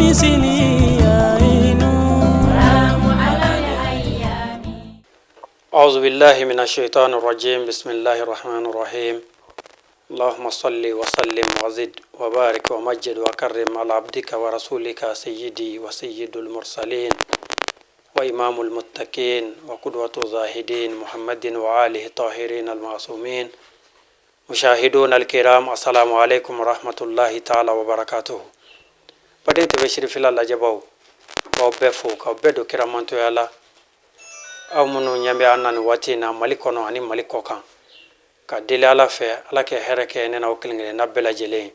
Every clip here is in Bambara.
مثلي عين. أعوذ بالله من الشيطان الرجيم. بسم الله الرحمن الرحيم. اللهم صل وسلم وزد وبارك ومجد وكرم على عبدك ورسولك سيدي وسيد المرسلين وإمام المتقين وقدوة الزاهدين محمد وآله الطاهرين المعصومين. مشاهدون الكرام، السلام عليكم ورحمة الله تعالى وبركاته. Baden TV Sirifila lajɛbaw, k'aw bɛɛ fo, k'aw bɛɛ don kiramantoya la, aw minnu ɲɛ bɛ an na nin waati in na Mali kɔnɔ ani Mali kɔ kan, ka deli Ala fɛ, Ala kɛ hɛrɛ kɛ ne n'aw kelen kelenna bɛɛ lajɛlen.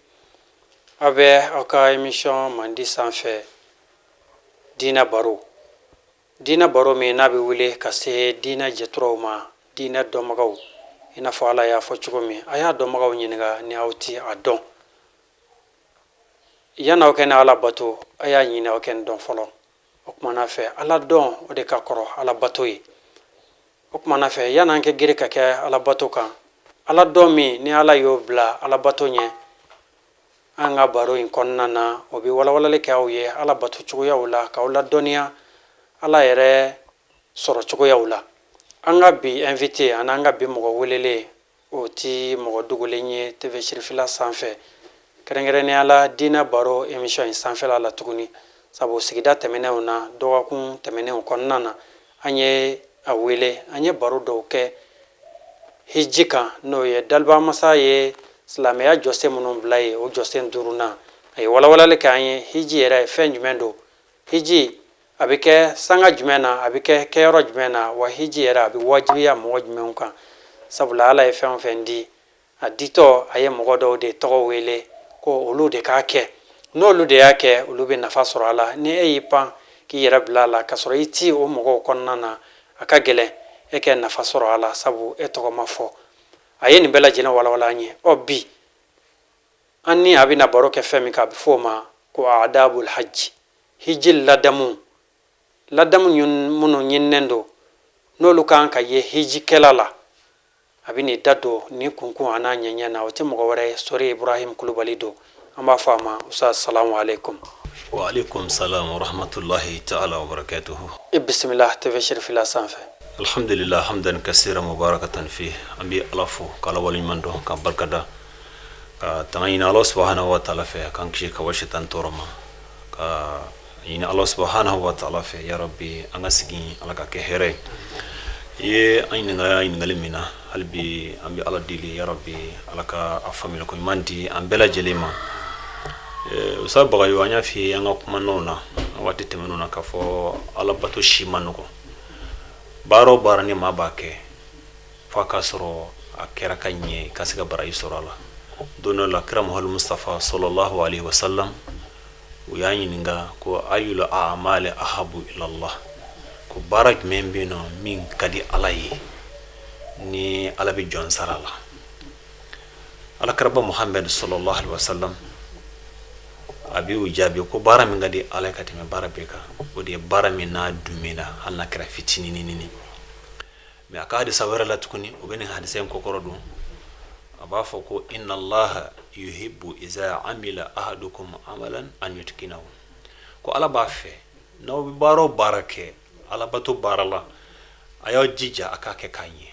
Aw bɛ aw ka émission mandi sanfɛ, Diinɛ Baro. Diinɛ Baro min n'a bɛ wele ka se diinɛ jɛturaw ma, diinɛ dɔnbagaw, i n'a fɔ Ala y'a fɔ cogo min, a y'a dɔnbagaw ɲininka ni aw ti a dɔn. Yan'aw kɛ ni Ala bato, a y'a ɲini aw kɛ nin dɔn fɔlɔ. O kumana fɛ, Ala dɔn, o de ka kɔrɔ Ala bato ye. O kumana fɛ, yan'an kɛ gere ka kɛ Ala bato kan, Ala dɔn min ni Ala y'o bila Ala bato ɲɛ, an ka baro in kɔnɔna na, o bɛ walawalali kɛ aw ye Ala bato cogoyaw la, k'aw ladɔnniya Ala yɛrɛ sɔrɔ cogoyaw la. An ka bi invité ani an ka bi mɔgɔ welelen, o ti mɔgɔ dogolen ye TV Sirifila sanfɛ, kɛrɛnkɛrɛnnenya la Diinɛ Baro émission in sanfɛla la tuguni, sabu sigida tɛmɛnenw na, dɔgɔkun tɛmɛnenw kɔnɔna na, an ye a wele, an ye baro dɔw kɛ hiji kan, n'o ye dalibamasa ye silamɛya jɔsen minnu bila ye, o jɔsen duurunan. A ye walawalali kɛ an ye hiji yɛrɛ fɛn jumɛn don, hiji a bɛ kɛ sanga jumɛn na, a bɛ kɛ kɛyɔrɔ jumɛn na, wa hiji yɛrɛ a bɛ wajibiya mɔgɔ jumɛnw kan, sabula Ala ye fɛn o fɛn di, a ditɔ a ye mɔgɔ dɔw de tɔgɔ wele ko olu de k'a kɛ. N'olu de y'a kɛ, olu bɛ nafa sɔrɔ a la. Ni e y'i pan k'i yɛrɛ bila a la k'a sɔrɔ i ti o mɔgɔw kɔnɔna na, a ka gɛlɛn e kɛ nafa sɔrɔ a la, sabu e tɔgɔ ma fɔ. A ye nin bɛɛ lajɛlen walawala an ye. Ɔ bi, an ni a bɛna baro kɛ fɛn min kan, a bɛ fɔ o ma ko adabul hajj, hiji ladamu, ladamu minnu ɲininen don, n'olu kan ka ye hijikɛla la. A bɛ n'i da don nin kunkun a n'a ɲɛɲɛ na. O tɛ mɔgɔ wɛrɛ ye, Sori Ibrahim Kulubali don. An b'a fɔ a ma: Ustaz, salamu aleykum. Wa alaikum salam wa rahmatullahi ta'ala wa barakatuhu. I bisimila TV Sirifila sanfɛ. Alhamdulillah, hamdan kasira mubarakatan fi. An bɛ Ala fo k'Ala waleɲuman dɔn, ka barikada, ka tanga ɲini Ala subhanahu wa ta'ala fɛ, k'an kisi ka bɔ sitan tɔɔrɔ ma, ka ɲini Ala subhanahu wa ta'ala fɛ, ya rabbi, an ka sigi, Ala ka kɛ hɛrɛ ye. I ye an ɲininka ɲininkali min na, hali bi an bɛ Ala deli, ya rabbi, Ala ka a faamuyali ko ɲuman di an bɛɛ lajɛlen ma. Usa Bagayo, an y'a f'i ye an ka kumanaw na waati tɛmɛnenw na k'a fɔ Ala bato si ma nɔgɔn. Baara o baara ni maa b'a kɛ, f'a k'a sɔrɔ a kɛra ka ɲɛ, ka se ka baraji sɔrɔ a la. Don dɔ la, kira Muhammadu Mustafa sallallahu alaihi wasallam, u y'a ɲininka ko ayul a'mali ahabu ilallah, ko baara jumɛn bɛ yen nɔ min ka di Ala ye, ni Ala bɛ jɔn sara la? Ala kiraba Muhammad sallallahu alaihi wasallam, a bɛ u jaabi ko baara min ka di Ala ye ka tɛmɛ baara bɛɛ kan, o de ye baara min n'a dumina, hali n'a kɛra fitinin. Mais a ka hadisa wɛrɛ la tuguni, o bɛ nin hadisa in kɔkɔrɔ don, a b'a fɔ ko inna allaha yuhibbu iza amila ahadukum amalan an yutkinahu, ko Ala b'a fɛ n'aw bɛ baara o baara kɛ Alabato baara la, a y'aw jija a k'a kɛ k'a ɲɛ.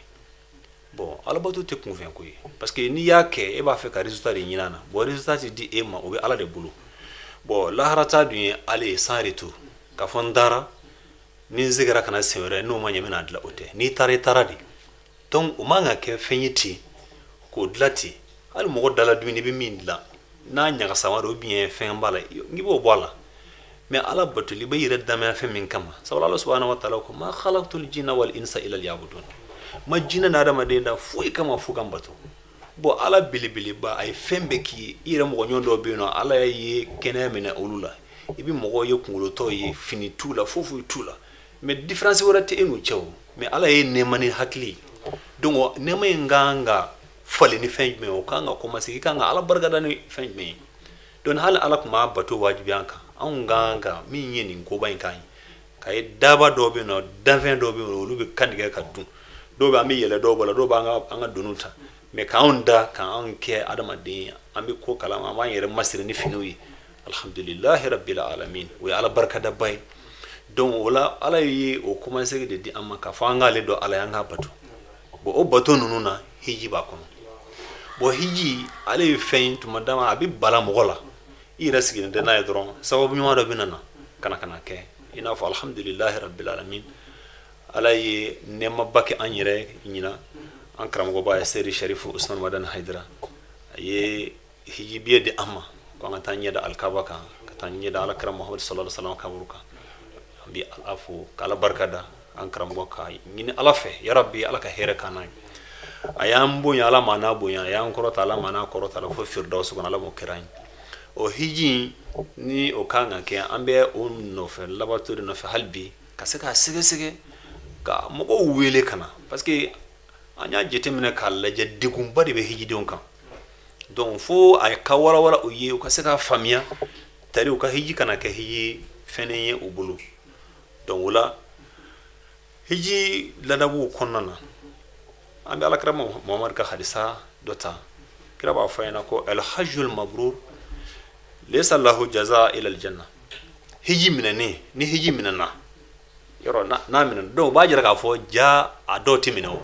Bon, Alabato tɛ kunfɛn ko ye, parce que n'i y'a kɛ, e b'a fɛ ka résultat de ɲini a na. Bon, résultat tɛ di e ma, o bɛ Ala de bolo. Bon, laharata dun ye ale ye sans retour, k'a fɔ n taara ni n seginna ka na sen wɛrɛ, n'o ma ɲɛ, n bɛna dilan, o tɛ. N'i taara, i taara de. Donc o man ka kɛ fɛn ye ten k'o dilan ten. Hali mɔgɔ dala dumuni, i bɛ min dilan, n'a ɲagasama don ou bien fɛn b'a la, i b'o bɔ a la. Mais Ala batoli, i bɛ yɛrɛ damaya fɛn min kama, sabula Ala subhanahu wa ta'ala ko ma khalaqtul jinna wal insa illa liya'budun, ma jinɛ ni adamaden da foyi kama fo ka n bato. Bon, Ala belebeleba, a ye fɛn bɛɛ k'i ye. I yɛrɛ mɔgɔ ɲɔgɔn dɔw bɛ yen nɔ, Ala ye kɛnɛya minɛ olu la, i bɛ mɔgɔw ye kunkolotɔw ye, fini t'u la, foyi foyi t'u la, mais différence wɛrɛ tɛ e n'u cɛ o. Mais Ala ye nɛɛma ni hakili ye. Donc nɛɛma in kan ka falen ni fɛn jumɛn ye? O kan ka commencer, i kan ka Ala barikada ni fɛn jumɛn ye? Donc hali Ala tun b'a bato wajibiya an kan, anw kan ka min ye nin koba in kan ye, ka ye daba dɔw bɛ yen nɔ, danfɛn dɔw bɛ yen nɔ, olu bɛ kantigɛ ka dun, dɔw bɛ an bɛ yɛlɛ dɔw la, dɔw b'an ka an ka doniw ta. Mais k'anw da, k'anw kɛ adamaden ye, an bɛ ko kalama, an b'an yɛrɛ masiri ni finiw ye. Alhamdulilahi rabbil alamin, o ye Ala barikadaba ye. Donc o la, Ala ye o kɔmasegin de di an ma k'a fɔ an k'ale dɔn Ala ye, an k'a bato. Bon, o bato ninnu na, hiji b'a kɔnɔ. Bon, hiji ale ye fɛn ye, tuma dama a bɛ bala mɔgɔ la, i yɛrɛ sigilen tɛ n'a ye dɔrɔn, sababu ɲuman dɔ bɛ na ka na kɛ. I n'a fɔ alhamdulilahi rabbil alamin, Ala ye nɛɛmaba kɛ an yɛrɛ ɲina. An karamɔgɔba ye Seyidi Sharifu Usman Madani Hayidara, a ye hiji billet di an ma ko an ka taa ɲɛ da Alikaba kan, ka taa ɲɛ da Alakira Muhamadu sallallahu alaihi wasallam kaburu kan. An bɛ Ala fo k'Ala barika da an karamɔgɔ, ka ɲini Ala fɛ, yarabi, Ala ka hɛrɛ k'an n'a ye. A y'an bonya, Ala ma n'a bonya, a y'an kɔrɔta, Ala ma n'a kɔrɔta la fo Firidawusi kɔnɔ. Ala m'o kɛra an ye. O hiji ni o kan ka kɛ, an bɛ o nɔfɛ labato de nɔfɛ hali bi, ka se k'a sɛgɛsɛgɛ ka mɔgɔw wele ka na, parce que an y'a jateminɛ k'a lajɛ, degunba de bɛ hijidenw kan. Donc fo a ka walawala u ye, u ka se k'a faamuya tari, u ka hiji kana kɛ hiji fɛnnen ye u bolo. Donc o la, hiji ladabuw kɔnɔna na, an bɛ Alakira Muhamadu ka hadisa dɔ ta. Kira b'a fɔ ɲɛna ko alhajjul mabrur laysa lahu jaza ila aljanna. Hiji minɛnen, ni hiji minɛna yɔrɔ n'a minɛna, donc o b'a jira k'a fɔ ja a dɔw tɛ minɛ o.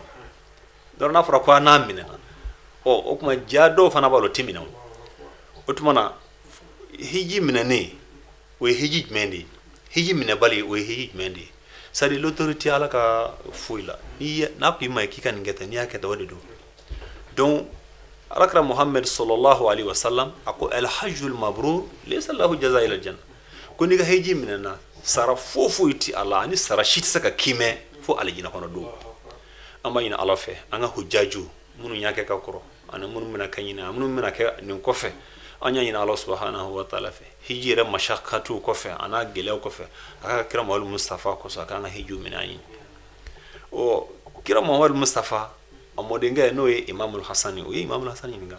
Donc n'a fɔra ko a n'a minɛna, ɔ o tuma ja dɔw fana b'a la, o tɛ minɛ o. O tuma na, hiji minɛnen, o ye hiji jumɛn de ye? Hiji minɛbali, o ye hiji jumɛn de ye? C'est à dire, l'autorité Ala ka foyi la, n'a ko i ma k'i ka nin kɛ tan, n'i y'a kɛ tan, o de don. Donc Alakira Muhammed sallallahu alaihi wasallam a ko alhajjul mabrur laysa lahu jaza ila aljanna, ko n'i ka hiji minɛna, sara foyi foyi ti a la, ani sara si tɛ se ka kiimɛ fo alijinɛ kɔnɔ don. An b'a ɲini Ala fɛ, an ka hujaju minnu y'a kɛ ka kɔrɔ ani minnu bɛna kɛ ɲinɛ, minnu bɛna kɛ nin kɔfɛ, an y'a ɲini Ala subahanahu wa taala fɛ, hiji yɛrɛ masakatiw kɔfɛ a n'a gɛlɛyaw kɔfɛ, a ka kira Muhamadu Mustafa kosɔn, a k'an ka hijiw minɛ an ye. Ɔ, kira Muhamadu Mustafa a mɔdenkɛ, n'o ye Imamul Hasani, o ye Imamul Hasani ɲininka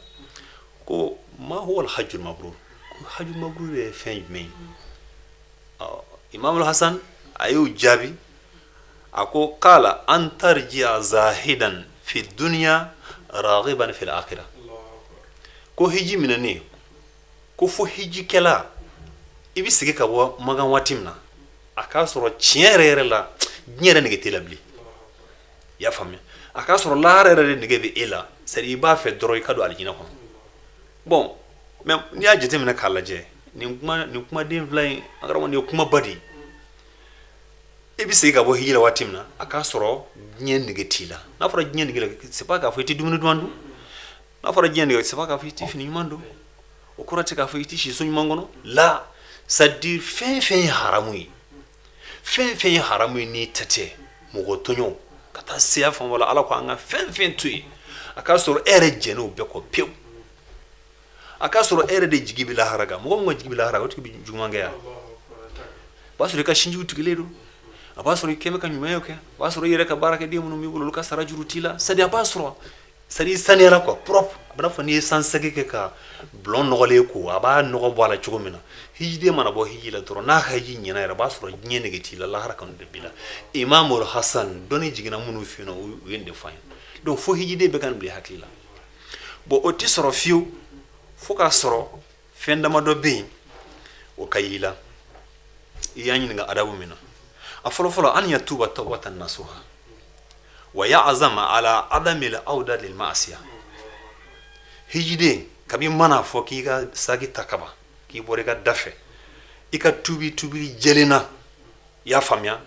ko ma huwa alhajjul mabrur, ko hajjul mabrur ye fɛn jumɛn ye? Ɔ, Imamul Hasan a y'o jaabi, a ko qala an tarji'a zahidan fi dunya raghiban fil akhirah, ko hiji minɛnen, ko fo hijikɛla i bɛ segin ka bɔ Makan waati min na, a k'a sɔrɔ tiɲɛ yɛrɛ yɛrɛ la, diɲɛ yɛrɛ nege t'e la bilen. I y'a faamuya? A k'a sɔrɔ lahara yɛrɛ de nege bɛ e la, c'est à dire i b'a fɛ dɔrɔn i ka don alijinɛ kɔnɔ. Bon, mais n'i y'a jateminɛ k'a lajɛ, nin kuma, nin kumaden fila in, an karamɔgɔ, nin ye kumaba de ye. I bɛ segin ka bɔ hiji la waati min na, a k'a sɔrɔ diɲɛ nege t'i la. N'a fɔra diɲɛ nege la, c'est pas k'a fɔ i tɛ dumuni duman dun. N'a fɔra diɲɛ nege, c'est pas k'a fɔ i tɛ fini ɲuman don. O kɔrɔ tɛ k'a fɔ i tɛ si so ɲuman kɔnɔ la. C'est à dire, fɛn fɛn ye haramu ye, fɛn fɛn ye haramu ye, n'i tɛ tɛ mɔgɔ tɔɲɔ ka taa seya fan wala, Ala ko an ka fɛn fɛn to yen, a k'a sɔrɔ e yɛrɛ jɛn'o bɛɛ kɔ pewu, a k'a sɔrɔ e yɛrɛ de jigi bɛ lahara kan. Mɔgɔ min ka jigi bɛ lahara kan, o tigi bɛ juguman kɛ yan. O b'a sɔrɔ i ka sinjiw tugulen don, a b'a sɔrɔ i kɛmɛ ka ɲumanya kɛ, a b'a sɔrɔ i yɛrɛ ka baarakɛden minnu b'i bolo, olu ka sara juru t'i la. C'est à dire, a b'a sɔrɔ, c'est à dire, i saniyara quoi, propre. A bɛna fɔ n'i ye sansɛgɛ kɛ ka bulon nɔgɔlen ko, a b'a nɔgɔ bɔ a la cogo min na. Hijiden mana bɔ hiji la dɔrɔn, n'a ka hiji ɲɛna yɛrɛ, a b'a sɔrɔ diɲɛ nege t'i la, lahara kanu de b'i la. Imam Hasan, dɔnni jiginna minnu fɛ yen nɔ, u ye nin de fɔ an ye. Donc fo hijiden bɛɛ ka nin bila i hakili la. Bon, o tɛ sɔrɔ fiyewu fo k'a sɔrɔ fɛn damadɔ bɛ yen, o ka y'i la. I y'an ɲininka adabu min na, a fɔlɔ fɔlɔ, an yatuba tawbatan nasuha wa ya'zama ala adami al-awda lil ma'asiya. Hijiden, kabi mana fɔ k'i ka saki ta kaban, k'i bɔra i ka da fɛ, i ka tubi tubili jɛlen na, i y'a faamuya,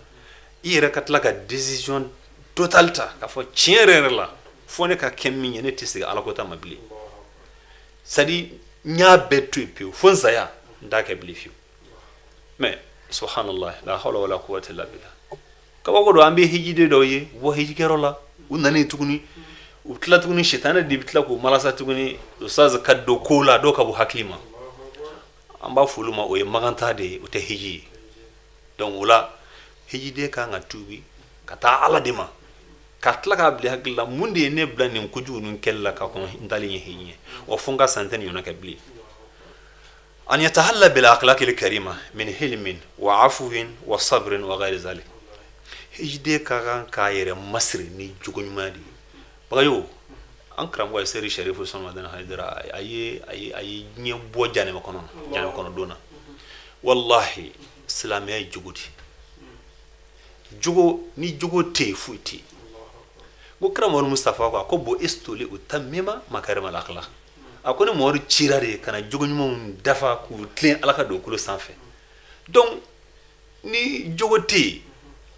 i yɛrɛ ka tila ka décision totale ta k'a fɔ tiɲɛ yɛrɛ yɛrɛ la, fo ne ka kɛ min ye, ne tɛ segin Ala ko ta ma bilen. C'est à dire, n y'a bɛɛ to yen pewu, fo n saya, n t'a kɛ bilen fiyewu. Mais subhanallah, la hawla wala quwwata illa billah, kabako don. An bɛ hijiden dɔw ye, u bɔ hijikɛyɔrɔ la, u nalen tuguni, u tila tuguni, sitanɛ de bɛ tila k'u malasa tuguni, ustaz, ka don ko la dɔw ka bɔ hakili ma. An b'a fɔ olu ma, o ye maganta de ye, o tɛ hiji ye. Donc o la, hijiden kan ka tuubi ka taa Ala de ma, ka tila k'a bila hakili la, mun de ye ne bila nin kojugu ninnu kɛli la ka kɔn n talen ye hiji ye wa? Fo n ka san tɛ nin ɲɔgɔnna kɛ bilen. An yatahalla bil akhlaqil karima min hilmin wa afwin wa sabrin wa ghayri zalik. Hijiden ka kan k'a yɛrɛ masiri ni jogo ɲuman de ye. Bagayo, an karamɔgɔ ye Seri Sharifu Usman Madani Hayidara, a ye diɲɛ bɔ janɛmɛ kɔnɔ, janɛmɛ kɔnɔ don na. Wallahi, silamɛya ye jogo de. Jogo, ni jogo tɛ yen, foyi tɛ yen. Ko kira Mamadu Mustafa ko a ko bu'istu li utammima makarima al-akhlaq. A ko ne Mamadu cira de ka na jogo ɲumanw dafa k'u tilen Ala ka dugukolo sanfɛ. Donc ni jogo tɛ yen,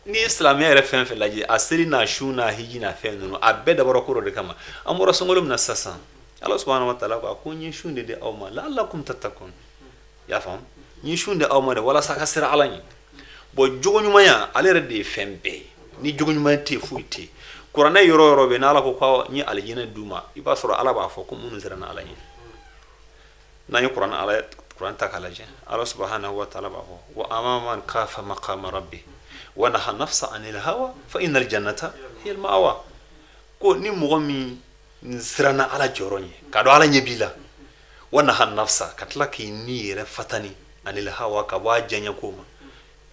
n'i ye silamɛya yɛrɛ fɛn fɛn lajɛ, a seli n'a sun n'a hiji n'a fɛn ninnu, a bɛɛ dabɔra ko dɔ de kama. An bɔra sunkalo min na sisan, Ala subahana wa taala ko a ko n ye sun de di aw ma la'allakum tattakun. I y'a faamu, n ye sun di aw ma de walasa ka siran Ala ɲɛ. Bon, jogo ɲumanya, ale yɛrɛ de ye fɛn bɛɛ ye. Ni jogo ɲuman tɛ yen, foyi tɛ yen. Kuranɛ yɔrɔ yɔrɔ bɛ n'Ala ko ko n ye alijinɛ d'u ma, i b'a sɔrɔ Ala b'a fɔ ko minnu siranna Ala ɲɛ. N'an ye kuranɛ ala kuranɛ ta k'a lajɛ, Ala subahanahu wa taala b'a fɔ wa amma man khafa maqama rabbi wa naha nafsa anil hawa fa innal jannata hiya al ma'wa. Ko ni mɔgɔ min siranna Ala jɔyɔrɔ ɲɛ, k'a dɔn Ala ɲɛ b'i la, wa naha nafsa, ka tila k'i ni yɛrɛ fatani, anil hawa, ka bɔ a diyaɲɛ ko ma,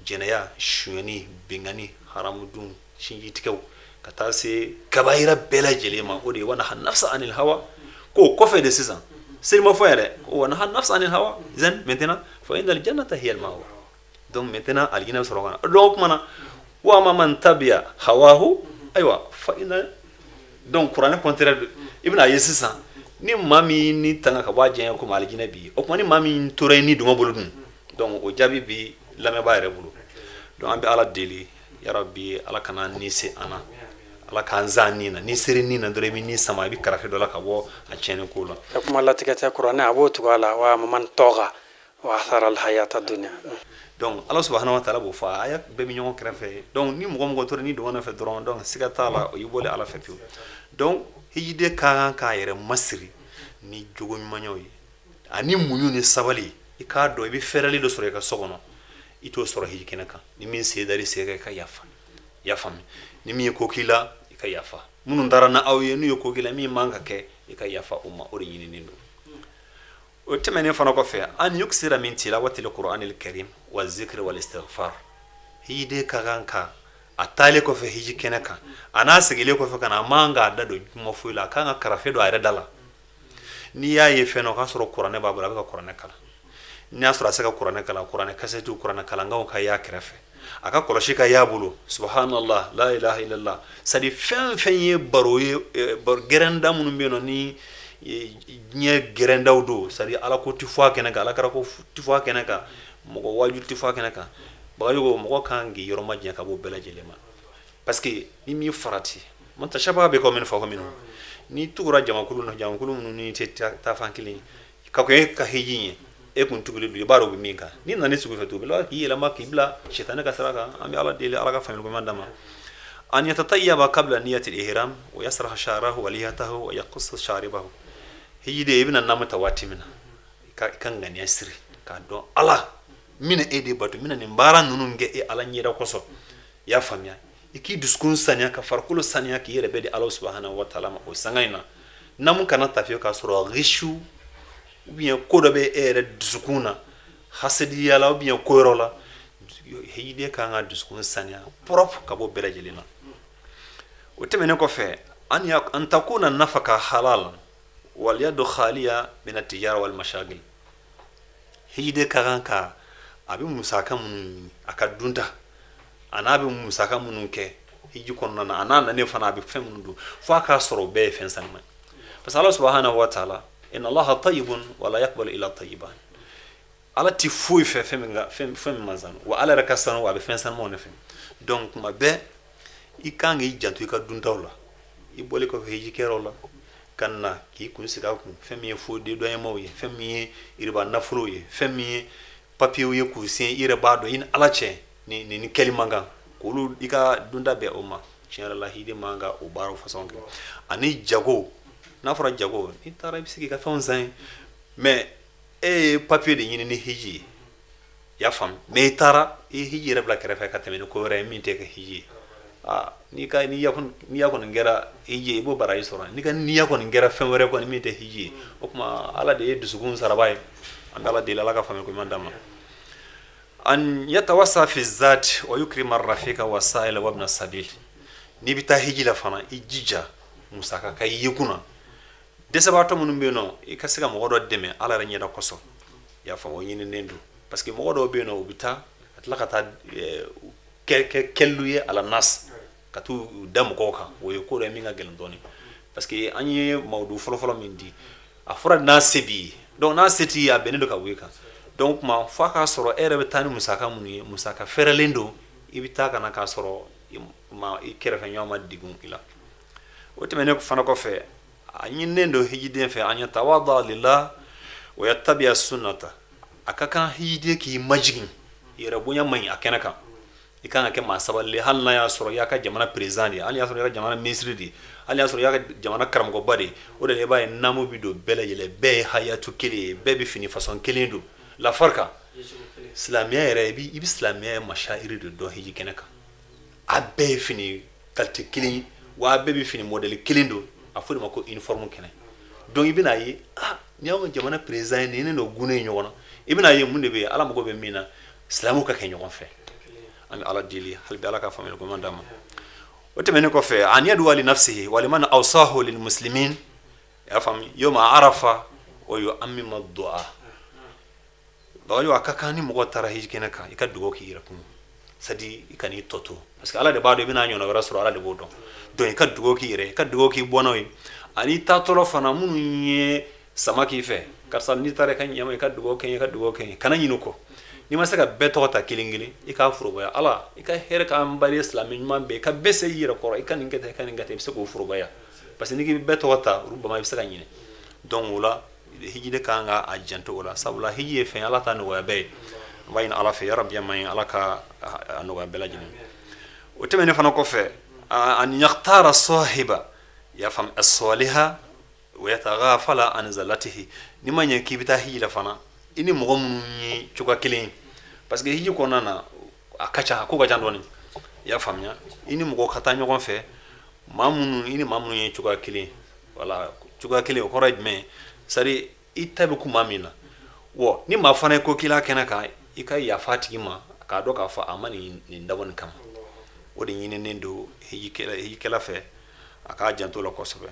jɛnɛya, sonyɛni, binkanni, haramudun, sinjitigɛw, ka taa se kabayira bɛɛ lajɛlen ma, o de ye wa naha nafsa anil hawa. K'o kɔfɛ de sisan, seli ma fɔ yɛrɛ, ko wa naha nafsa anil hawa zan maintenant fa innal jannata hiya al ma'wa. Donc maintenant alijinɛ bɛ sɔrɔ ka na. Donc o tuma na wa amma man tabiya hawahu, ayiwa, fa inna. Donc kuranɛ contraire don. I bɛna ye sisan, ni maa min ni tanga ka bɔ a diyaɲɛ ko ma, alijinɛ b'i ye. O tuma ni maa min tora i ni dungɔ bolo dun? Donc o jaabi bi lamɛnbaa yɛrɛ bolo. Donc an bɛ Ala deli, yarabi, Ala kana ni se an na, Ala k'an zan ni na. Ni seri ni na dɔrɔn, i bɛ ni sama, i bɛ karafe dɔ la ka bɔ a tiɲɛni ko la. Ka kuma latigɛ tɛ, kuranɛ a b'o tugu a la wa man tɔga wa athara alhayata dunya. Donc Ala subahana wa taala b'o fɔ, a aya bɛɛ bɛ ɲɔgɔn kɛrɛfɛ. Donc ni mɔgɔ mɔgɔ tora ni dungɔ nɔfɛ dɔrɔn, donc siga t'a la, o y'i bɔlen Ala fɛ pewu. Donc hijiden ka kan k'a yɛrɛ masiri ni jogo ɲumanyaw ye ani muɲu ni sabali. I k'a dɔn i bɛ fɛɛrɛli dɔ sɔrɔ i ka so kɔnɔ, i t'o sɔrɔ hiji kɛnɛ kan. Ni min sen dar'i sen kan, i ka yafa. I y'a faamu? Ni min ye ko k'i la, i ka yafa. Minnu taara na aw ye, n'u ye ko k'i la min man ka kɛ, i ka yafa o ma. O de ɲininen don. O tɛmɛnen fana kɔfɛ, an yuksira min tilawatil qur'anil karim wa zikri wal istighfar. Hijiden ka kan ka a taalen kɔfɛ hiji kɛnɛ kan, a n'a segilen kɔfɛ ka na, a man k'a da don kuma foyi la. A kan ka karafe don a yɛrɛ da la. N'i y'a ye fɛn na, o k'a sɔrɔ kuranɛ b'a bolo, a bɛ ka kuranɛ kalan. N'i y'a sɔrɔ a se ka kuranɛ kalan, kuranɛ kasɛtiw, kuranɛ kalankanw ka y'a kɛrɛfɛ, a ka kɔlɔsi ka y'a bolo, subhanallah, la ilaha illallah. C'est à dire fɛn fɛn ye baro ye, baro gɛrɛnda minnu bɛ yen nɔ, ni diɲɛ gɛrɛndaw don, c'est à dire Ala ko tɛ fɔ a kɛnɛ kan, Ala kira ko tɛ fɔ a kɛnɛ kan, mɔgɔ waaju tɛ fɔ a kɛnɛ kan. Bagayogo, mɔgɔ kan k'i yɔrɔ majanya ka bɔ bɛɛ lajɛlen ma, parce que ni m'i farati, man tashabaha bi qawmin fahuwa minhum. N'i tugura jamakulu na, jamakulu minnu ni tɛ taa fan kelen ka kɔn e ka hiji ɲɛ, e kun tugulen don, i b'a dɔn u bɛ min kan. N'i nana i sugu fɛ tugun, u bɛ laban k'i yɛlɛma k'i bila sitanɛ ka sira kan. An bɛ Ala deli, Ala ka faamuyali ɲuman d'an ma. An yatatayyaba qabla niyatil ihram wa yasraha sha'rahu wa lihiyatahu wa yaqussa sharibahu. Hijiden, i bɛna naamu ta waati min na, i ka ŋaniya siri k'a dɔn Ala n bɛna e de bato, n bɛna nin baara ninnu kɛ e Ala ɲɛda kosɔn. I y'a faamuya? I k'i dusukun saniya, ka farikolo saniya, k'i yɛrɛ bɛɛ di Ala subahana wa taala ma. O sanga in na, naamu kana ta fiyewu k'a sɔrɔ risu ou bien ko dɔ bɛ e yɛrɛ dusukun na, hasidiya la ou bien ko yɔrɔ la. Hijiden kan ka dusukun saniya propre ka bɔ bɛɛ lajɛlen na. O tɛmɛnen kɔfɛ, an takuna nafaka halal wal yadu khaliya min atijara wal mashagil. Hijiden ka kan ka a bɛ musaka minnu ɲini, a ka dunta, a n'a bɛ musaka minnu kɛ hiji kɔnɔna na, a n'a nanen fana, a bɛ fɛn minnu dun, fo a k'a sɔrɔ o bɛɛ ye fɛn sanuma ye, parce que Ala subahanahu wa taala, inna Allaha tayyibun wala yaqbalu illa tayyiban. Ala ti foyi fɛ fɛn min ka fɛn min man sanu, wa Ala yɛrɛ ka sanu, wa a bɛ fɛn sanumaw de fɛ. Donc kuma bɛɛ i kan k'i janto i ka duntaw la. I bɔlen kɔfɛ hiji kɛyɔrɔ la ka na k'i kun sigi a kun, fɛn min ye faux dédouanement ye, fɛn min ye iriba nafolo ye, fɛn min ye papiyew ye k'u sen, i yɛrɛ b'a dɔn i ni Ala cɛ ni kɛli man kan k'olu i ka dunta bɛn o ma. Tiɲɛ yɛrɛ la, hijiden man ka o baaraw façon kɛ. Ani jago, n'a fɔra jago, n'i taara i bɛ se k'i ka fɛnw san yen, mais e ye papiye de ɲini ni hiji ye, i y'a faamu, mais i taara i ye hiji yɛrɛ bila kɛrɛfɛ ka tɛmɛ ni ko wɛrɛ ye min tɛ kɛ hiji ye. Aa, n'i ka niya kɔni kɛra hiji ye, i b'o baraji sɔrɔ. N'i ka niya kɔni kɛra fɛn wɛrɛ kɔni min tɛ hiji ye, o tuma Ala de ye dusukun saraba ye. An bɛ Ala deli, Ala ka faamuya ko ɲuman d'an ma. An yatawassa fi zat wa yukrima rafika wa sa'ila wa ibn sabil. N'i bɛ taa hiji la fana, i jija musaka ka y'i kunna. Dɛsɛbaatɔ minnu bɛ yen nɔ, i ka se ka mɔgɔ dɔ dɛmɛ Ala yɛrɛ ɲɛda kosɔn. I y'a faamu? O ɲininen don. Parce que mɔgɔ dɔw bɛ yen nɔ, u bɛ taa ka tila ka taa kɛ kɛlu ye ala nas, ka t'u da mɔgɔw kan. O ye ko dɔ ye min ka gɛlɛn dɔɔnin, parce que an ye mawudu fɔlɔfɔlɔ min di, a fɔra n'a se b'i ye. Donc n'a se t'i ye, a bɛnnen don ka wuli kan. Donc kuma f'a k'a sɔrɔ e yɛrɛ bɛ taa ni musaka minnu ye, musaka fɛrɛlen don, i bɛ taa ka na k'a sɔrɔ ma i kɛrɛfɛ ɲɔgɔn ma degun i la. O tɛmɛnen fana kɔfɛ, a ɲininen don hijiden fɛ an yatawada lillah wa yattabi'a sunnata. A ka kan hijiden k'i majigin, yɛrɛ bonya man ɲi a kɛnɛ kan. I kan ka kɛ maa sabali, hali n'a y'a sɔrɔ i y'a ka jamana président de ye, hali y'a sɔrɔ i ka jamana ministre de ye, hali y'a sɔrɔ i y'a ka jamana karamɔgɔba de ye. O de la i b'a ye naamu bi don bɛɛ lajɛlen, bɛɛ ye hayatu kelen ye, bɛɛ bɛ fini façon kelen don, la farika silamɛya yɛrɛ, i bɛ silamɛya mashairi de dɔn hiji kɛnɛ kan. A bɛɛ ye fini qualité kelen ye, wa a bɛɛ bɛ fini modèle kelen don, a fɔ de ma ko uniforme kɛnɛ. Donc i bɛna ye, ah, ni y'anw ka jamana président ye, nin ne n'o gunnen ɲɔgɔn na. I bɛna ye mun de bɛ yen, Ala mago bɛ min na, silamɛw ka kɛ ɲɔgɔn fɛ. An bɛ Ala deli hali bi, Ala ka faamuyali ɲuman d'an ma. O tɛmɛnen kɔfɛ, an yad'uwa li nafsihi wa liman awsahu lil muslimin, i y'a faamu, yawma arafa wa yu'ammima du'a. Bagayo, a ka kan ni mɔgɔ taara hiji kɛnɛ kan, i ka dugawu k'i yɛrɛ kun, c'est à dire i kan'i tɔ to, parce que Ala de b'a dɔn i bɛna ɲɔgɔn wɛrɛ sɔrɔ, Ala de b'o dɔn. Donc i ka dugawu k'i yɛrɛ, i ka dugawu k'i bɔnnaw ye, ani taatɔlɔ fana minnu ye sama k'i fɛ, karisa n'i taara i ka ɲɛma, i ka dugawu kɛ n ye, i ka dugawu kɛ n ye. Kana ɲinɛ o kɔ. N'i ma se ka bɛɛ tɔgɔ ta kelen kelen, i k'a forobaya: Ala, i ka hɛrɛ k'an bali, silamɛ ɲuman bɛɛ, i ka bɛɛ se i yɛrɛ kɔrɔ, i ka nin kɛ tan, i ka nin kɛ tan. I bɛ se k'o forobaya, parce que n'i k'i bɛ bɛɛ tɔgɔ ta, olu bama, i bɛ se ka ɲinɛ. Donc o la, hijiden kan ka a janto o la, sabula hiji ye fɛn, Ala ta nɔgɔya bɛɛ ye. An b'a ɲini Ala fɛ, yarabi ma ye, Ala ka a nɔgɔya bɛɛ lajɛlen. O tɛmɛnen fana kɔfɛ, an yakhtara sahiba, i y'a faamu, as-saliha wa yataghafala an zallatihi. N'i ma ɲɛ k'i bɛ taa hiji la fana, i ni mɔgɔ minnu ye cogoya kelen ye, parce que hiji kɔnɔna na a ka ca, a ko ka ca dɔɔnin, i y'a faamuya, i ni mɔgɔ ka taa ɲɔgɔn fɛ, maa minnu, i ni maa minnu ye cogoya kelen. Wala cogoya kelen, o kɔrɔ ye jumɛn ye? C'est à dire i ta bɛ kun maa min na, wa ni maa fana ye ko k'i la kɛnɛ kan, i ka yafa a tigi ma, k'a dɔn k'a fɔ a ma nin dabɔ nin kama. O de ɲininen don hijikɛla fɛ, a k'a janto la kosɛbɛ.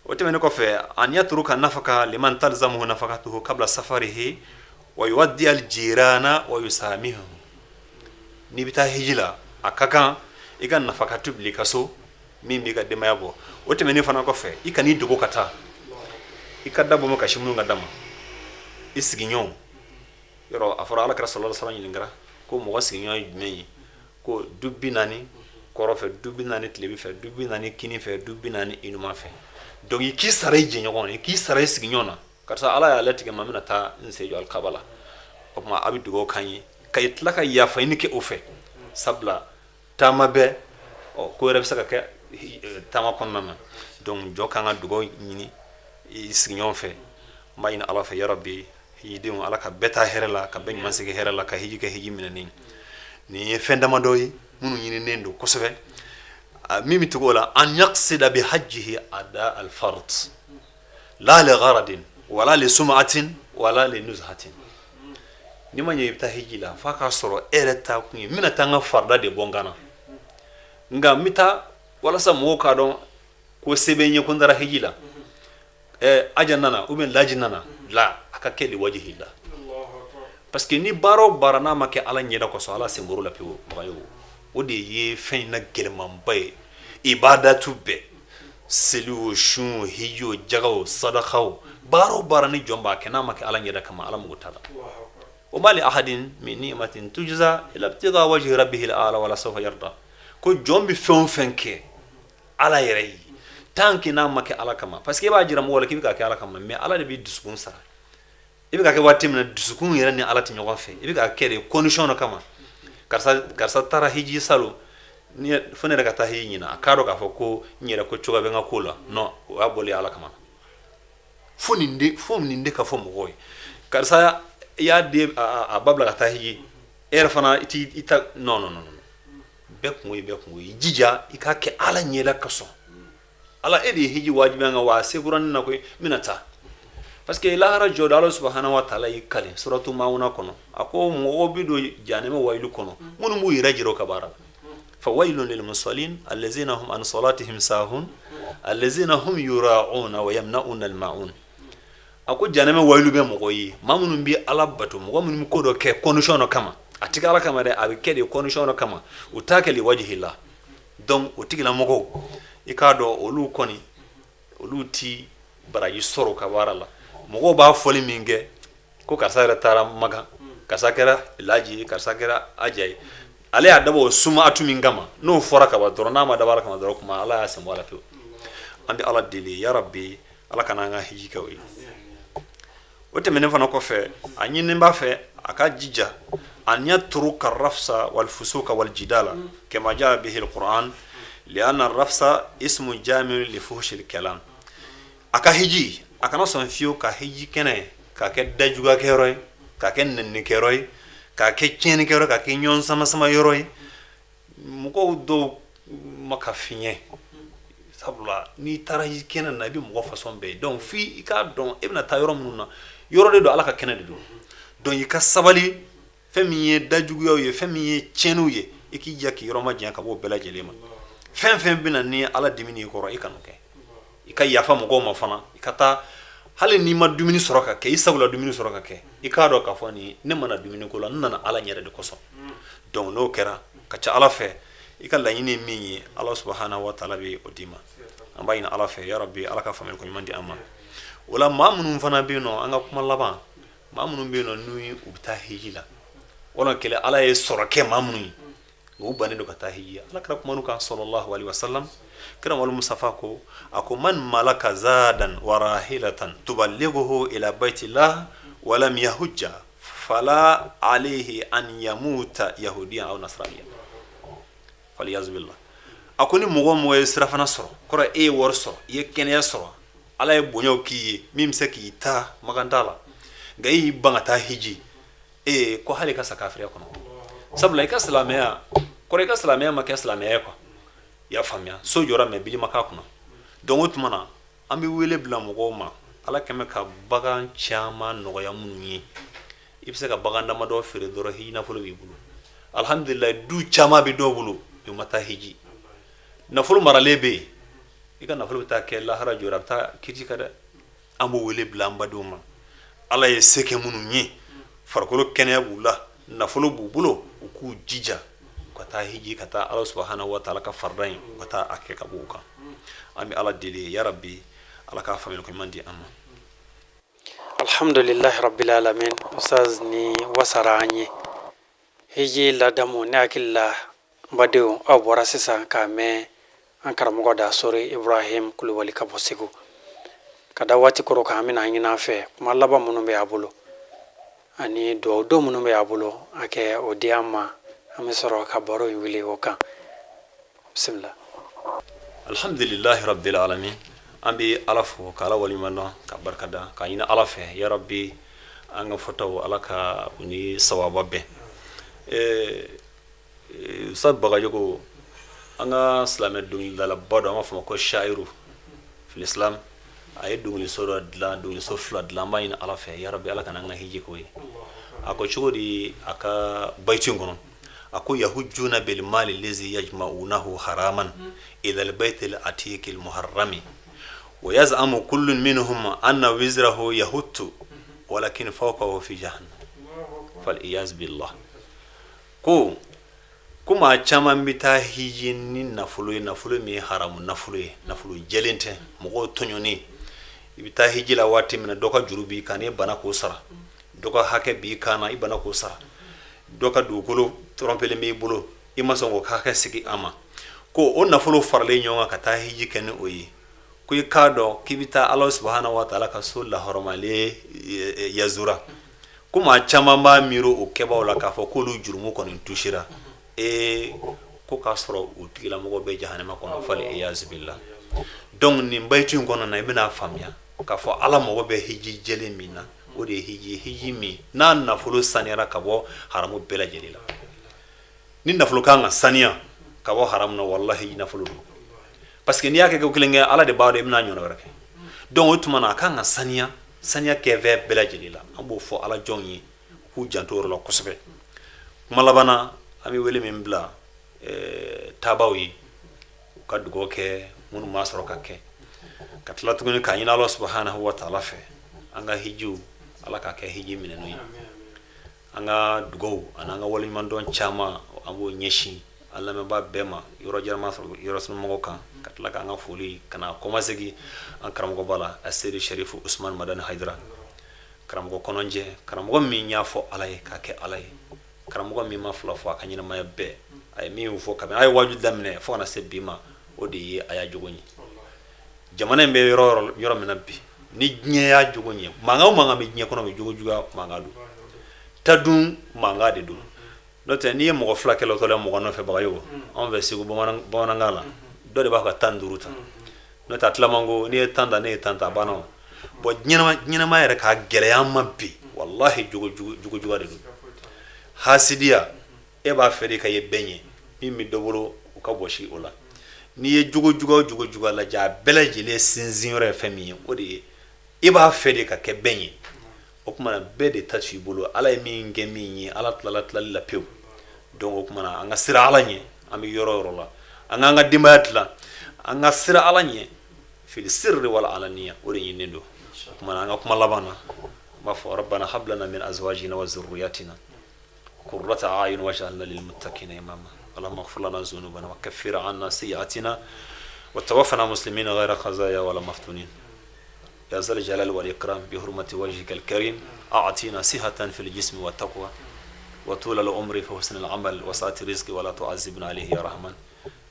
O tɛmɛnen kɔfɛ, an yatruka nafaka liman talzamuhu nafakatuhu qabla safarihi wa yuwaddi al jirana wa yusamihum. N'i bɛ taa hiji la, a ka kan i ka nafakatu bila i ka so min b'i ka denbaya bɔ. O tɛmɛnen fana kɔfɛ, i kan'i dogo ka taa, i ka da bɔ ma kasi minnu ka da ma i sigiɲɔgɔnw yɔrɔ. A fɔra Ala kira sallallahu alaihi wasallam ɲininkara ko mɔgɔ sigiɲɔgɔn ye jumɛn ye? Ko du 40 kɔrɔ fɛ, du 40 tilebi fɛ, du 40 kini fɛ, du 40 inuman fɛ. Donc i k'i sara i jɛɲɔgɔn, i k'i sara i sigiɲɔgɔn na: karisa, Ala y'a latigɛ ma, n bɛna taa n sen jɔ alikaba la, o tuma a bɛ dugawu k'an ye, ka i tila ka yafa ɲini kɛ o fɛ, sabula taama bɛɛ ɔ ko wɛrɛ bɛ se ka kɛ taama kɔnɔna na. Donc jɔ kan ka dugawu ɲini i sigiɲɔgɔn fɛ. N b'a ɲini Ala fɛ, yarabi, hijidenw, Ala ka bɛɛ taa hɛrɛ la, ka bɛɛ ɲuman segin hɛrɛ la, ka hiji kɛ hiji minɛnen. Nin ye fɛn damadɔ ye minnu ɲininen don kosɛbɛ. Min bɛ tugu o la, an yaqsida bi hajjihi ada al fard la li gharadin wala li sum'atin wala li nuzhatin. N'i ma ɲɛ i bɛ taa hiji la, f'a k'a sɔrɔ e yɛrɛ taa kun ye n bɛna taa n ka farida de bɔ n kan na, nka n bɛ taa walasa mɔgɔw k'a dɔn ko se bɛ n ye, ko n taara hiji la, aja nana ou bien laji nana la, a ka kɛ li wajihillah. Parce que ni baara o baara n'a ma kɛ Ala ɲɛda kosɔn, Ala sen bɔr'o la pewu. Bagayo, o de ye fɛn in na gɛlɛmanba ye. Ibadatu bɛɛ, seli o, sun o, hiji o, jaga o, sadaka o, baara o baara ni jɔn b'a kɛ n'a ma kɛ Ala ɲɛda kama, Ala mago t'a la. Wa ma li ahadin min ni'matin tujza illa ibtigha wajhi rabbihil a'la wala sawfa yarda. Ko jɔn bɛ fɛn o fɛn kɛ Ala yɛrɛ ye, tant que n'a ma kɛ Ala kama, parce que e b'a jira mɔgɔ la k'i bɛ k'a kɛ Ala kama, mais Ala de b'i dusukun sara. I bɛ ka kɛ waati min na, dusukun yɛrɛ ni Ala tɛ ɲɔgɔn fɛ, i bɛ k'a kɛ de condition dɔ kama. Karisa taara hiji salon, ni fo ne yɛrɛ ka taa hiji ɲina, a k'a dɔn k'a fɔ ko n yɛrɛ ko cogoya bɛ n ka ko la. Non, o y'a bɔlen Ala kama. Fo nin de ka fɔ mɔgɔw ye: karisa i y'a den a ba bila ka taa hiji, e yɛrɛ fana i t'i i ta. Non, non, non, non, bɛɛ kungo ye bɛɛ kungo ye. I jija i k'a kɛ Ala ɲɛda kosɔn. Ala e de ye hiji wajibiya n kan, wa a se kura ne na koyi, n bɛna taa. Parce que lahara jɔ don, Ala subahana wa taala y'i kale suratu maawuna kɔnɔ, a ko mɔgɔw bɛ don janɛmɛ wayilu kɔnɔ minnu b'u yɛrɛ jira u ka baara la. Fa waylun lil musallin allazina hum an salatihim sahun allazina hum yura'una wa yamna'una al ma'un. A ko janɛmɛ wayilu bɛ mɔgɔ ye, maa minnu bɛ Ala bato, mɔgɔ minnu bɛ ko dɔ kɛ condition dɔ kama, a tɛ kɛ Ala kama dɛ, a bɛ kɛ de condition dɔ kama, u t'a kɛ liwajihila. Donc o tigilamɔgɔw, i k'a dɔn olu kɔni, olu ti baraji sɔrɔ u ka baara la. Mɔgɔw b'a fɔli min kɛ ko karisa yɛrɛ taara Makan, karisa kɛra laji ye, karisa kɛra aja ye, ale y'a dabɔ o sumatu min kama, n'o fɔra ka ban dɔrɔn, n'a ma dabɔ Ala kama dɔrɔn, kuma Ala y'a sen bɔ a la pewu. An bɛ Ala deli, ya Rabbi, Ala ka n'an ka hiji kɛ o ye. O tɛmɛnen fana kɔfɛ, a ɲininen b'a fɛ a ka jija an yatruka rafsa wal fusuka wal jidala kama jaa bihi alquran lianna rafsa ismu jamiu li fuhshil kalam. A ka hiji, a kana sɔn fiyewu ka hiji kɛnɛ k'a kɛ dajugakɛyɔrɔ ye, k'a kɛ nɛninikɛyɔrɔ ye, k'a kɛ tiɲɛnikɛyɔrɔ, k'a kɛ ɲɔgɔn samasama yɔrɔ ye, mɔgɔw dɔw ma ka fiɲɛ. Sabula n'i taara hiji kɛnɛ na, i bɛ mɔgɔ fasɔn bɛɛ ye. Donc f'i k'a dɔn e bɛna taa yɔrɔ minnu na, yɔrɔ de don, Ala ka kɛnɛ de don. Donc i ka sabali, fɛn min ye dajuguyaw ye, fɛn min ye tiɲɛniw ye, i k'i jija k'i yɔrɔ majanya ka bɔ o bɛɛ lajɛlen ma. Fɛn fɛn bɛ na ni Ala dimini y'i kɔrɔ, i kan'o kɛ. I ka yafa mɔgɔw ma fana. I ka taa, hali n'i ma dumuni sɔrɔ ka kɛ, i sagola dumuni sɔrɔ ka kɛ, i k'a dɔn k'a fɔ nin ne ma na dumuni ko la, n nana Ala ɲɛrɛ de kosɔn. Donc n'o kɛra, ka ca Ala fɛ, i ka laɲini ye min ye, Ala subahana wa taala bɛ o d'i ma. An b'a ɲini Ala fɛ, ya Rabbi, Ala ka faamuyali ko ɲuman di an ma. O la, maa minnu fana bɛ yen nɔ, an ka kuma laban, maa minnu bɛ yen nɔ n'u u bɛ taa hiji la, walima kɛlɛ Ala ye sɔrɔ kɛ maa minnu ye, u bannen don ka taa hiji, Ala kira kumana u kan sallallahu alaihi wasallam. Kira Muhammadu Mustafa ko, a ko man malaka zadan wa rahilatan tuballighuhu ila baitillah wa lam yahujja fala alayhi an yamuta yahudiyan aw nasraniya faliyazubillah. A ko ni mɔgɔ o mɔgɔ ye sirafana sɔrɔ, kɔrɔ e ye wari sɔrɔ, i ye kɛnɛya sɔrɔ, Ala ye bonyaw k'i ye min bɛ se k'i ta Makan taa la, nka e y'i ban ka taa hiji, ee, ko hali i ka sa kafiriya kɔnɔ. Sabula i ka silamɛya kɔrɔ, i ka silamɛya ma kɛ silamɛya ye quoi. I y'a faamuya? So jɔra mais bili ma k'a kunna. Donc o tuma na, an bɛ wele bila mɔgɔw ma, Ala kɛmɛ ka bagan caman nɔgɔya minnu ye, i bɛ se ka bagan damadɔ feere dɔrɔn, hiji nafolo b'i bolo. Alhamdulillah, du caman bɛ dɔw bolo, u ma taa hiji, nafolo maralen bɛ yen. I ka nafolo bɛ taa kɛ lahara jɔra, a bɛ taa kiti kan dɛ. An b'o wele bila an badenw ma, Ala ye se kɛ minnu ye, farikolo kɛnɛya b'u la, nafolo b'u bolo, u k'u jija u ka taa hiji, ka taa Ala subahana wa taala ka farida in, u ka taa a kɛ ka bɔ u kan. An bɛ Ala deli, ya Rabbi, Ala k'a faamuyali ko ɲuman di an ma. Alhamdulilahi rabbil alamin. Ustaz, ni wasara an ye hiji ladamu. Ne hakili la, n badenw, aw bɔra sisan k'a mɛn an karamɔgɔ da, Sori Ibrahim Kulubali ka bɔ Segu. Ka da waati kɔrɔ kan, an bɛna ɲini a fɛ, kuma laban minnu bɛ a bolo ani dugawu don minnu bɛ a bolo, a kɛ o di an ma, an bɛ sɔrɔ ka baro in wuli o kan. Bisimila. Alhamdulilahi rabbil alamin. An bɛ Ala fo, ka Ala waleɲuman dɔn, ka barika da, k'a ɲini Ala fɛ, ya Rabbi, an ka fɔtaw, Ala ka u ni sawaba bɛn. Ustaz Bagayogo, an ka silamɛ dɔnkilidalaba dɔ, an b'a fɔ ma ko Shairu fil Islam, a ye dɔnkiliso dɔ dilan, dɔnkiliso fila dilan. An b'a ɲini Ala fɛ, ya Rabbi, Ala ka n'an ka hiji k'o ye. A ko cogo di a ka bayitu in kɔnɔ? A ko yahujuna bil mali lazi yajma'unahu haraman ila al baytil atiqil muharrami wa yaz'amu kullun minhum anna wizrahu yahuttu walakin fawqahu fi jahannam fal iyaz billah. Ko maa caman bɛ taa hiji ni nafolo ye, nafolo min ye haramu nafolo ye, nafolo jɛlen tɛ, mɔgɔw tɔɲɔnen. I bɛ taa hiji la waati min na, dɔ ka juru b'i kan, n'i banna k'o sara, dɔ ka hakɛ b'i kan na, i banna k'o sara, dɔ ka dugukolo tɔrɔnpelen b'i bolo, i ma sɔn k'o hakɛ segin a ma, ko o nafolo faralen ɲɔgɔn kan ka taa hiji kɛ ni o ye, ko i k'a dɔn k'i bɛ taa Ala subahana wa taala ka so lahɔrɔmalen yazura. Ko maa caman b'a miiri o kɛbaaw la k'a fɔ k'olu jurumu kɔni tusira, ee, ko k'a sɔrɔ u tigilamɔgɔ bɛ jahanama kɔnɔ, fal iyazubillah. Donc nin bayitu in kɔnɔ na, i bɛna faamuya k'a fɔ Ala mago bɛ hiji jɛlen min na, o de ye hiji, hiji min n'a nafolo saniyara ka bɔ haramu bɛɛ lajɛlen la. Ni nafolo kan ka saniya ka bɔ haramu na, walahi, nafolo don, parce que n'i y'a kɛ ko kelen kɛ, Ala de b'a dɔn i bɛna ɲɔgɔn wɛrɛ kɛ. Donc o tuma na, a kan ka saniya, saniya kɛfɛn bɛɛ lajɛlen la. An b'o fɔ Ala jɔnw ye, u k'u janto o yɔrɔ la kosɛbɛ. Kuma laban na, an bɛ wele min bila taabaw ye, u ka dugawu kɛ minnu m'a sɔrɔ ka kɛ, ka tila tuguni k'a ɲini Ala subahanahu wa taala fɛ. An ka hijiw, Ala k'a kɛ hiji minɛnen ye. An ka dugaw ani an ka waleɲumandɔn caman, an b'o ɲɛsin an lamɛnbaa bɛɛ ma, yɔrɔ jan ma sɔrɔ yɔrɔ surunmɔgɔw kan, ka tila k'an ka foli ka na kɔmasegin an karamɔgɔba la, Aseyidi Sherifu Usumani Madani Hayidara, karamɔgɔ kɔnɔjɛ, karamɔgɔ min y'a fɔ Ala ye k'a kɛ Ala ye, karamɔgɔ min ma fila fɔ a ka ɲɛnamaya bɛɛ. A ye min fɔ kabini a ye waaju daminɛ fo ka na se bi ma, o de ye a y'a jogo ye. Jamana in bɛ yɔrɔ yɔrɔ min na bi, ni diɲɛ y'a jogo ye, mankan o mankan bɛ diɲɛ kɔnɔ bi, jogo juguya mankan don, tadun mankan de don. N'o tɛ, n'i ye mɔgɔ fila kɛlɛtɔ la mɔgɔ nɔfɛ, bagayogo, anw fɛ Segu bamanankan la, dɔ de b'a ka 15 ta. N'o tɛ, a tilaman ko n'i ye 10 ta, ne ye 10 ta, a banna. O bon, ɲɛnamaya yɛrɛ ka gɛlɛya ma bi, walahi, jogo juguya de don, hasidiya. E b'a fɛ de ka ye bɛɛ ɲɛ, min bɛ dɔ bolo, o ka bɔsi o la. N'i ye jogo juguya o jogo juguya lajɛ, a bɛɛ lajɛlen sinsin yɔrɔ ye fɛn min ye, o de ye i b'a fɛ de ka kɛ bɛɛ ɲɛ. O tuma na, bɛɛ de ta to i bolo, Ala ye min kɛ min ye, Ala tilala tilali la pewu. Donc o tuma na, an ka siran Ala ɲɛ, an bɛ yɔrɔ o yɔrɔ la, an k'an ka denbaya dilan, an ka siran Ala ɲɛ fil sirri wal alaniya, o de ɲininen don. O tuma na, an ka kuma laban na, an b'a fɔ: rabbana hab lana min azwajina wa zurriyatina qurrata a'yun waj'alna lil muttaqina imama. Allahumma ighfir lana dhunubana wa kaffir 'anna sayyi'atina wa tawaffana muslimina ghayra khazaya wala maftunin. Ya zal jalal wal ikram, bi hurmati wajhika al karim, a'tina sihatan fil jismi wa taqwa wa tula al umri fi husn al amal wa sa'ati rizqi wa la tu'azzibna alayhi ya rahman.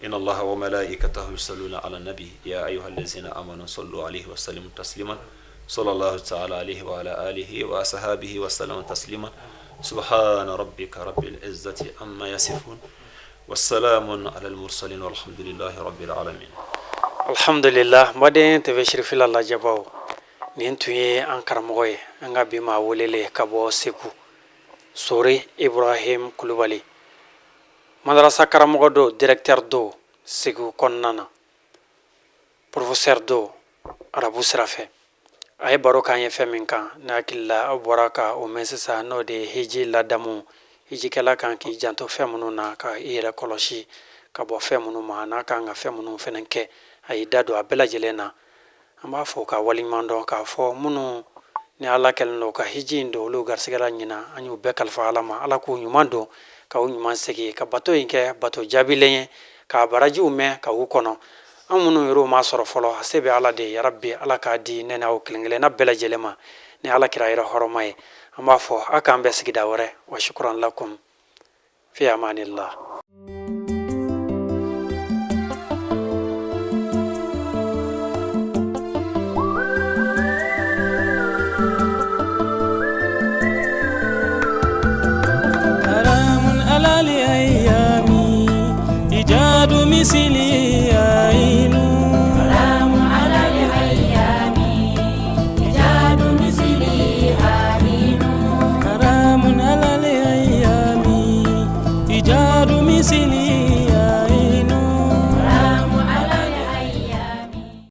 Inna Allaha wa malaikatahu yusalluna ala nabi ya ayyuhallazina amanu sallu alayhi wa sallimu taslima. Sallallahu ta'ala alayhi wa ala alihi wa ashabihi wa sallama taslima. Subhana rabbika rabbil izzati amma yasifun wa salamun ala al mursalin walhamdulillahi rabbil alamin. Alhamdulillah. N baden TV Sirifila lajɛbaw, nin tun ye an karamɔgɔ ye, an ka bi maa welele ka bɔ Segu, Sori Ibrahim Kulubali, madarasa karamɔgɔ don, directeur don Segu kɔnɔna na, professeur don arabu sira fɛ. A ye baro k'an ye fɛn min kan, ne hakili la aw bɔra ka o mɛn sisan, n'o de ye hiji ladamu, hijikɛla kan k'i janto fɛn minnu na, ka i yɛrɛ kɔlɔsi ka bɔ fɛn minnu ma, n'a kan ka fɛn minnu fɛnɛ kɛ. A y'i da don a bɛɛ lajɛlen na. An b'a fɔ ka waleɲuman dɔn k'a fɔ minnu ni Ala kɛlen don ka hiji in don olu garisigɛ la ɲinan, an y'u bɛɛ kalifa Ala ma. Ala k'u ɲuman don, ka u ɲuman segin, ka bato in kɛ bato jaabilen ye, k'a barajiw mɛn ka u kɔnɔ. An minnu yɛrɛw m'a sɔrɔ fɔlɔ, a se bɛ Ala de ye. Yarabi, Ala k'a di ne n'aw kelen kelenna bɛɛ lajɛlen ma ni Ala kira yɛrɛ hɔrɔma ye. An b'a fɔ a k'an bɛn sigida wɛrɛ. Wa shukran lakum, fi amanillah.